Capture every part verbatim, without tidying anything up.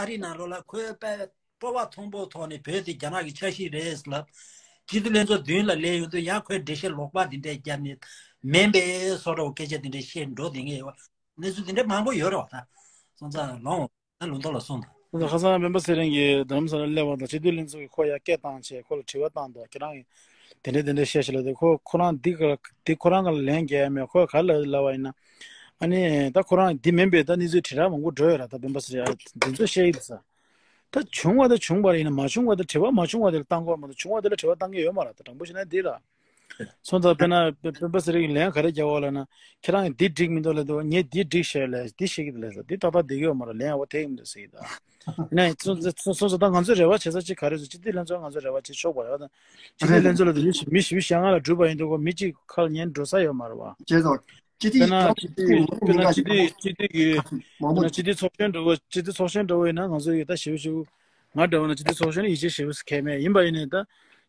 ཨ་རིའི་ནང་ལོགས་ལ་ཁོའི་པ་སྤོབས་པ་མཐོན་པོའི་ཐོག་ནས་བོད་དེ་རྒྱ་ནག་གི་ཆ་ཤས་རེད་ལབ། སྤྱི་འཐུས་ལྷན་ཚོགས་མདུན་ལ་སླེབས་ཡོང་དུས་ཡང་ཁོས་འགྲེལ་བཤད་ལོག་པ་འདི་འདྲས་བརྒྱབ་ནས་མིན་པའི་བཟོ་འདྲ་སྐད་ཆ་འདི་འདྲས་བཤད་འགྲོ་བསྡད་མཁན་ཡོད་པ། གནས་ཚུལ་འདི་འདྲས་མང་པོ་ཡོད་རེད་བ། ད་སོང་ཙང་ལོང་ན་ལུང་རྟོགས་ལ་གསུངས་དང་། ཁ་སང་སྤེན་པ་ཚེ་རིང་གིས་རྡ་རམ་ས་ལ་སླེབས་པ་དང་སྤྱི་འཐུས་ལྷན་ཚོགས་ཀྱིས་ཁོ་ཡར་སྐད་བཏང་བྱས་ཁོ་ལ་དྲི་བ་བཏང་འདུག་ཁྱེད་རང་གིས་དེ་འདྲས་དེ་འདྲས་བཤད་ཤག་ལབ་དུས་ཁོ་ཁོ་རང་འདི་ག་འདི་ཁོ་རང་ག་ལ་ལན་རྒྱག་ཡ་མེད། ཁོས་ག་རེ་ལབ་པ་ཡིན་ན། ཨ་ནི་ད་ཁོ་རང་འདི་མིན་པའི་ད་གནས་ཚུལ་དྲིལ་བསྒྲགས་མང་པོ་འགྲོ་ཡོད་ར། ད་སྤེན་པ་ཚེ་རིང་འདི་ཚོ་བཤད་ཡིན་ས། ད་བྱུང་བ་དང་བྱུང་བ་རེད་ཡིན་ན་མ་བྱུང་བ་དང་དྲི་བ་མ་བྱུང་བ་དེ་ལ་བཏང་དགོས་མ་གཏོགས་བྱུང་བ་དེ་ལ་དྲི་བ་བཏང་གི་ཡོད་མ་རེད། ད་དྲང་པོ་བཤད་ན་འདི་ར། སོང་ཙང་དཔེར་ན་སྤེན་པ་ཚེ་རིང་གིས་ལན་ག་རེ་རྒྱག་པ་ལབ་ན། ཁྱེད་རང་གིས་འདི་འགྲིག་མི་འདུག་ལབ་དུས་ངས་འདི་འགྲིག་ཤག་ལབ་འདི་བཤད་ཀྱི་འདུག་ལབ་ས། འདི་ཏག་ཏག་བསྡད་ཀྱི་ཡོད་མ་རེད། ལན་ཡག་པོ་ཐེབས་ཀྱི་མི་འདུག་ཟེར་གྱི་འདུག་ནས་སོང་ཙང་ད་ང་ཚོས་རེ་བ་བྱེད་ས་གཅིག་ག་རེ་ཟེར། སྤྱི་འཐུས་ལྷན་ཚོགས་ང་ཚོས་རེ་བ་བྱེད་ཆོག་པ་རེད་བ། སྤྱི་འཐུས་ལྷན་ཚོགས་ལ་དེ་མི་བཞི་མི་བཞི་བཅུ་ཞེ་ལྔ་ལ་གྲུབ་པ་ཡིན་དུས་ཁོ་མི་གཅིག་ཁ་ལ་ཉན་འགྲོ་ས་ཡོད་མ་རེད་བ། བྱས་ཙང་སྤྱི་འཐུས་དཔེར་ན་སྤྱི་འཐུས་སྤྱི་འཐུས་ཀྱི་མང་པོ་སྤྱི་འཐུས་ཚོགས་ཆེན་འདྲ་བོ་སྤྱི་འཐུས་ཚོགས་ཆེན་འདྲ་བོ་ཡིན་ན་ང་ཚོ་ཡིས་ད་ཞེ་པོ་ཞེ་པོ་ང་འདྲ་བོ་ན་སྤྱི་འཐུས་ཚོགས་ཆེན་ལ་ཡིད་ཆེས་ཞེ་པོ་གང་ཡང་མེད། ཡིན་པ་ཡིན་ནའི་ད་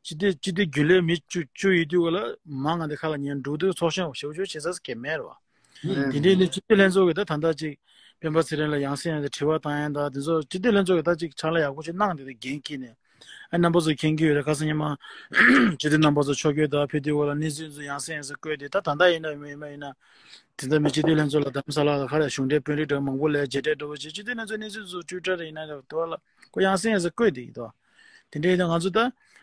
སྤྱི་འཐུས་སྤྱི་འཐུས་རྒྱུན་ལས་མི་བཅུ་བཅུ་ཡོད་དུས་ག་ལ་མང་ང་འདི་ཁ་ལ་ཉན་འགྲོ་དུས་ཚོགས་ཆེན་ཞེ་པོ་ཞེ་པོ་བྱེད་ས་གང་ཡང་མེད་རེད་བ། དེ་འདྲའི་ནི་སྤྱི་འཐུས་ལྷན་ཚོགས་ཀྱི་ད་ད་ལྟ་ཅིག་སྤེན་པ་ཚེ་རིང་ལ་ཡང་སེ་ཡང་སེ་དྲི་བ་བཏང་ཡ་ད་དེ་ཚོ་སྤྱི་འཐུས་ལྷན་ཚོགས་ཀྱི་ད་ཅིག་ཕྱག་ལས་ཡག་པོ་ཅིག་གནང་བསྡད་དེ་འགན་འཁྱེར་ནས། ཨ་རྣམ་པ་ཚོ་མཁྱེན་གྱི་ཡོད་རེད། ཁ་སང་ཉི་མ་སྤྱི་འཐུས་རྣམ་པ་ཚོ་ཕྱོགས་བསྐྱོད་དང་ཕེབས་དུས་སྐོར་ལ་གནས་ཚུལ་ཚོ་ཡང་སེ་ཡང་སེ་བཀོད་དེ་ད་ད་ལྟ་ཡིན་ན་ཡིན་ན་ཡིན་ན་དེ་ལྟ་མི་སྤྱི་འཐུས་ལྷན་ཚོགས་ལ་རྡ་རམ་ས་ལ་ལ་ཁ་ལ་གཞུང་འབྲེལ་དཔོན་རིགས་འདྲ་མང་པོ་ལ་མཇལ་འཕྲད་འདྲ་བོ་བྱས་སྤྱི་འཐུས་ལྷན་ཚོགས་གནས་ཚུལ་ཚོ་བཅུག་འདྲ་རེད་ཡིན་ན་རེད་དོ་ལ་ཁོ་ཡང་སེ་ཡང་སེ་བཀོད་དེ་ཡིན་དོ། དེ་འདྲའི་ད་ང་ཚོ་ད་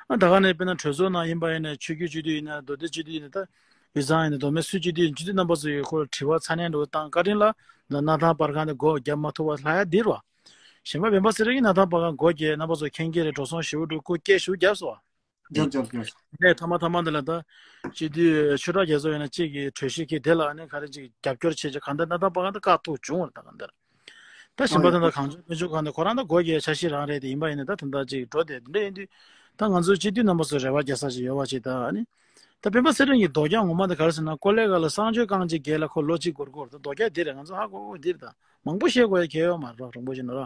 ཨ་ད་ག་ནས་དཔེར་ན་གྲོས་ཚོགས་ནང་ཡིན་པ་ཡིན་ན་ཆོས་བརྒྱུད་སྤྱི་འཐུས་ཡིན་ན་མདོ་སྟོད་སྤྱི་འཐུས་ཡིན་ན་ད་དབུས་གཙང་ཡིན་ན་མདོ་སྨད་སུ་སྤྱི་འཐུས་ཡིན་སྤྱི་འཐུས་རྣམ་པ་ཚོ་ཡོད་ཁོ་ལ་དྲི་བ་ཚ་ནན་འདྲ་བོ་བཏང་བཀའ་དྲིན་ལ་ད་གནའ་ཐང་པར་ཁང་དེ་སྒོ་བརྒྱབ་མ་ཐུབ་པ་ལྷག་ཡ་འདིར་བ། གཞན་པ་སྤེན་པ་ཚེ་རིང་གིས་གནའ་ཐང་པར་ཁང་སྒོ་བརྒྱབ་རྣམ་པ་ཚོ་མཁྱེན་གྱི་རེད། འགྲོ་སོང་ཞེ་པོ་འགྲོ་སྐུ་སྐྱེལ་ཞུ་བརྒྱབ་སོང་བ། རྒྱབ་རྒྱབ་རྒྱབ། ནས་ཐ་མ་ཐ་མ་འདི་ལ་ད་སྤྱི་འཐུས་ཆོས་གྲགས་རྒྱ་མཚོ་ཡིན་ན་གཅིག་གིས་གྲོས་གཞི་གི་དེ་ལ་ནི་ག་རེ་གཅིག་རྒྱབ་སྐྱོར་བྱེད་ཆེད་གང་ལྟར་གནའ་ཐང་པར་ཁང་དུ་བཀག་ཐུག་བྱུང་བ་རེད། ད་གང་ལྟར་ད་ཞིང་པ་ད་ལྟ་གངས་ལྗོངས་དཔལ་འབྱོར་ཁང་དུ་ཁོ་རང་ད་སྒོ་རྒྱག་འཆར་གཞི་རང་རེད་དེ་ཡིན་པ་ཡིན་ན་ད་ད་ལྟ་གཅིག་འགྲོ་བསྡད་དེ་འདྲ་ཡིན་དུས་ད་ང་ཚོ་སྤྱི་འཐུས་རྣམ་པ་ཚོ་རེ་བ་རྒྱག་ས་ཞིག་ཡོད་པ་ཅིག་ད་ཨ་ནི་ད་སྤེན་པ་ཚེ་རིང་གི་ལྡོག་རྒྱག་ངོ་མ་དེ་ག་རེ་ཟེར་ན་ཀོ་ལེ་གྷལ་ལ་གསང་སྤྱོད་རྐང་རྗེས་བརྒལ་ལ་ཁོ་ལོ་གཅིག་འགོར་གི་རེད། ད་ལྡོག་རྒྱག་འདི་རེད། ང་ཚོ་ཧ་གོ་གོ་འདི་རེད། ད་མང་པོ་བཤད་དགོས་ཡ་གལ་ཡོད་མ་རེད། དྲང་པོ་བཤད་ན་ར།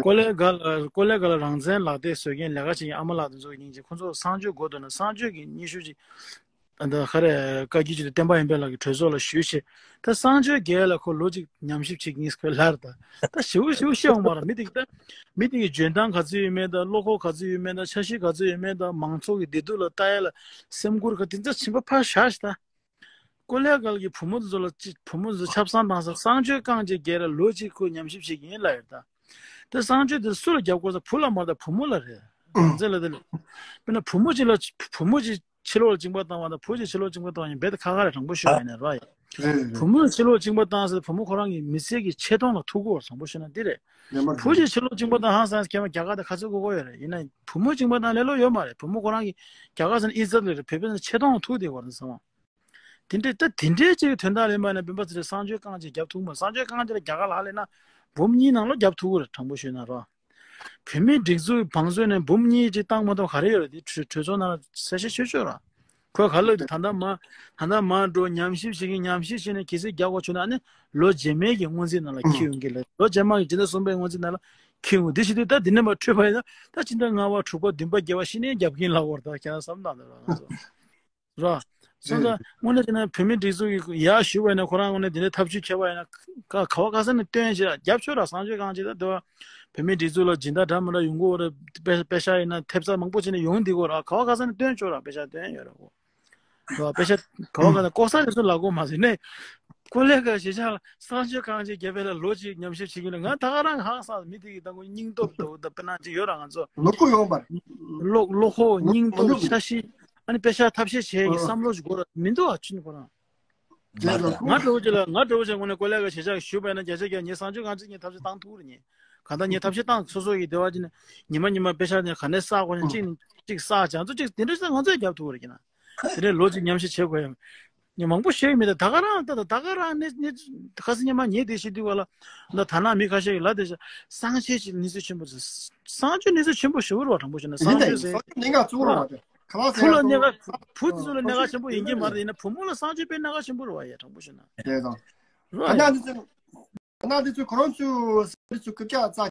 ཀོ་ལེ་གྷལ་ཀོ་ལེ་གྷལ་ལ་རང་བཙན་ལག་དེབ་བཟོ་མཁན་ལས་ཀ་བྱེད་མཁན་ཨ་མ་ལགས་དེ་ཚོ་གི་སྙིང་རྗེ། ཁོ་ཚོ་གསང་སྤྱོད་དགོས་འདུག་ན་གསང་སྤྱོད་ཀྱི་སྙན་ཞུ་ཅིག་ད་ལྟ་ཁ་རས་བཀའ་བརྒྱུད་སྤྱི་འཐུས་བསྟན་པ་ཡར་འཕེལ་ལགས་ཀྱི་གྲོས་ཚོགས་ལ་ཞུས་བྱས། ད་གསང་སྤྱོད་རྒྱལ་ལ་ཁོ་ལོ་གཅིག་ཉམས་ཞིབ་བྱེད་ཀྱིན་ཁོས་ལར་ད། ད་ཞེ་པོ་ཞེ་པོ་བཤད་འོང་མ་རེད། མི་དེ་གི་ད་མི་དེ་གི་འཇོན་ཐང་ག་ཚོད་ཡོད་མེད་ད། བློ་ཁོག་ག་ཚོད་ཡོད་མེད་ད། འཆར་གཞི་ག་ཚོད་ཡོད་མེད་ད། མང་ཚོགས་ཀྱི་བདེ་སྡུག་ལ་ལྟ་ཡ་ལ་སེམས་ཁུར་ག་དེ་ཚོ་ཕྱིན་པ་ཕར་བཞག་ཤིག་ད། ཀོ་ལེ་གྷལ་གྱི་བུ་མོ་དེ་ཚོ་ལ་ཅི་བུ་མོ་དེ་ཚོ་ཆབ་གསང་བཏང་ས་གསང་སྤྱོད་རྐང་རྗེས་བརྒལ་ལ་ལོ་གཅིག་ཁོས་ཉམས་ཞིབ་བྱེད་ཀྱིན་ལ་ཡོད་ད། ད་གསང་སྤྱོད་དེ་སུ་ལ་རྒྱབ་དགོས་ས། བུ་ལ་མ་ད་བུ་མོ་ལ་རེད། རང་བཙན་ལ་དེ་ལ། དཔེར་ན་བུ་མོ་གཅིག་ལ་བུ་མོ་གཅིག་ཕྱི་ལོགས་ལ་བཅིངས་པ་བཏང་བ་དང་བུ་གཅིག་ཕྱི་ལོགས་བཅིངས་པ་བཏང་བ་ཡིན་རྦད་དེ་ཁ་ཁ་རེད། དྲང་པོ་ཤོད་ཡིན་ན་ར་ཡ། རེད་རེད་རེད། བུ་མོ་ཕྱི་ལོགས་བཅིངས་པ་བཏང་ཟེར་བུ་མོ་ཁོ་རང་གི་མི་ཚེ་གི་ཆེ་མཐོང་ལ་ཐུག་གོ། དྲང་པོ་ཤོད་ན་འདི་རེད། ལན་པར་བུ་གཅིག་ཕྱི་ལོགས་བཅིངས་པ་བཏང་ཧང་སང་ཁྱེད་མ་རྒྱ་གར་དང་ཁ་ཚོད་གོ་གོ་ཡོད་རེད། ཡིན་ན་བུ་མོ་བཅིངས་པ་བཏང་ལེ་ལོ་ཡོད་མ་རེད། བུ་མོ་ཁོ་རང་གི་རྒྱ་གར་ཟེར་ན་ཨི་ཛ་ལ་རེད། བོད་པའི་ཚེ་ཆེ་མཐོང་ལ་ཐུག་བསྡད་གོ་རེད་བསམ་བ། དེ་འདྲའི་ད་དེ་འདྲའི་ཅིག་དོན་དག་ལེན་པ་ན་སྤེན་པ་ཚེ་རིང་གསང་སྤྱོད་རྐང་རྗེས་རྒྱབ་ཐུབ་མ། གསང་སྤྱོད་རྐང་རྗེས་ལ་རྒྱ་གར་ལ་ཧ་ལས་ན་འབུམ་གཉིས་ནང་ལོགས་རྒྱབ་ཐུབ་ཀྱི་རེད། དྲང་པོ་ཤོད་ན་ར། བོད་མིའི་སྒྲིག་འཛུགས་བང་མཛོད་ནས་འབུམ་གཉིས་ཅིག་བཏང་མ་ཐུབ་ག་རེ་ཡོད་རེད། དེ་གྲོས་གྲོས་ཚོགས་ནང་ལ་གསལ་བཤད་ཆོད་ཆོད་ར། ཁོས་ག་ལབ་དུས་ད་ལྟ་མ་ད་ལྟ་མ་འགྲོ། ཉམས་ཞིབ་བྱེད་ཀྱི་ཉམས་ཞིབ་བྱས་ནས་གལ་སྲིད་རྒྱག་དགོས་བྱུང་ན་ཨ་ནི་ལོ་རྗེས་མའི་གི་སྔོན་རྩིས་ནང་ལ་འཁྱེར་ཡོང་གི་ལ། ལོ་རྗེས་མ་གི་སྤྱི་ཟླ་གསུམ་པའི་སྔོན་རྩིས་ནང་ལ་འཁྱེར་ཡོང་། འདི་བྱེད་དུས་ད་འདི་ནས་མ་འཕྲོས་པ་ཡིན་ན་ད་ཕྱི་ཟླ་ལྔ་པ་དྲུག་པ་བདུན་པ་བརྒྱད་པ་ཕྱི་ནས་རྒྱབ་ཀྱིན་ལབ་དགོས་རེད། ད་ཁྱེད་རང་བསམ་བློ་བཏང་དང་ར། ང་ཚོ་ར། སོང་ཙང་དངོས་གནས་བྱས་ན་བོད་མིའི་སྒྲིག་འཛུགས་ཀྱི་ཡར་ཞུ་བ་ཡིན་ན་ཁོ་རང་དངོས་གནས་འདི་འདྲའི་ཐབས་ཇུས་འཁྱེར་བ་ཡིན་ན་ག་ག་བ་ག་ས་ནས་སྟོན་ཞེས་རྒྱབ་ཆོག་ར། གསང་སྤྱོད་རྐང་རྗེས་ད་དེ་བ་བོད་མིའི་སྒྲིག་འཛུགས་ལ་སྦྱིན་བདག་འདྲ་མི་འདྲ་ཡོང་གི་ཡོད་རེད། དཔེ་དཔེ་ཤག་ཡིན་ན་ཐེབས་རྩ་མང་པོ་བྱས་ནས་ཡོང་བསྡད་ཀྱི་ཡོད་ར། ག་བ་ག་ས་ནས་སྟོན་ཆོག་ར། དཔེ་ཤག་སྟོན་ཡོད་ར་གོ། དེ་བ་དཔེ་ཤག་ག་བ་ག་ནས་ལྐོག་ཟ་རེ་ཚོ་ལབ་དགོས་མ་ཟེར་ནས་ཀོ་ལེ་གྷལ་གཞིས་ཆགས་ལ་གསང་སྤྱོད་རྐང་རྗེས་བརྒྱབ་པའི་ལ་ལོ་གཅིག་ཉམས་ཞིབ་བྱེད་ཀྱི་ཡོད་ལ། ང་ད་ག་རང་ཧང་སངས། མི་དེ་གི་ད་ཁོ་སྙིང་སྟོབས་འདུག་ད་དཔེར་ན་ཅིག་ཡོད་ར། ང་ཚོ་ལོ་ཁོ་ཡོང་པར་བློ་བློ་ཁོག་སྙིང་སྟོབས་འཆར་གཞི། ཨ་ནི་དཔེ་ཆ་ཐབས་ཤེས་བྱས་ཀྱི་བསམ་བློ་ཞིག་དགོས་ར་མི་འདུག་ཨ། ཆུ་ནི་ཁོ་རང་། རེད་ལ། ང་འདྲ་བོ་ཅིག་ལ་ང་འདྲ་བོ་ཅིག་དངོས་གནས་ཀོ་ལེ་གྷལ་གཞིས་ཆགས་ཞུས་པ་ཡིན་ན་བརྒྱ་ཆ་བརྒྱ་ངས་གསང་སྤྱོད་རྐང་རྗེས་ངས་ཐབས་ཤེས་བཏང་ཐུབ་རེད། ངས་གང་ལྟར་ངས་ཐབས་ཤེས་བཏང་། སོ་སོ་གི་དེ་བ་ཅིག་ནས་ཉི་མ་ཉི་མ་དཔེ་ཆ་ནས་ག་ནས་བསགས་དགོས་ན་གཅིག་ནས་གཅིག་བསགས་བྱས། ང་ཚོ་གཅིག་དེ་འདྲ་ཅིག་ང་ཚོས་རྒྱབ་ཐུབ་རེད་ཀྱི་ན། དེ་འདྲའི་ལོ་གཅིག་ཉམས་ཞིབ་བྱེད་དགོས་ཡ། ངས་མང་པོ་བཤད་ཀྱི་མེད། ད་ད་ག་རང་ད་ད་ད་ག་རང་ནས་ནས་ཁ་སང་ཉི་མ་ངས་དེ་བཤད་དུས་བ་ལ་ད་ད་ནང་མི་ཁ་ཤས་ཀྱིས་ལབ་བསྡད་ཤག་གསང་སྤྱོད་ཀྱི་གནས་ཚུལ་ཆེན་པོ་ཟེར། གསང་སྤྱོད་གནས་ཚུལ་ཆེན་པོ་ཞེ་པོ་རེད་བ། དྲང་པོ་བཤད་ན་གསང་སྤྱོད་ཟེར། གནད་འགག་གཙོ་བོ་རེད་བ། དེ་ག་ལ་བུ་ལ་གནད་འགག་བུ་དེ་ཚོ་ལ་གནད་འགག་ཆེན་པོ་ཡིན་གྱི་མ་རེད། ཡིན་ན་བུ་མོ་ལ་གསང་སྤྱོད་དཔེ་གནད་འགག་ཆེན་པོ་རེད་བ་ཡ། དྲང་པོ་བཤད་ན། དེ་དང་། རེད་བ་ཡ། ད་ནང་དེ་ཚོ་ད་ནང་དེ་ཚོ་ཁོ་རང་ཚོའི་ས་དེ་ཚོ་རྐུབ་བཀྱག་རྩ་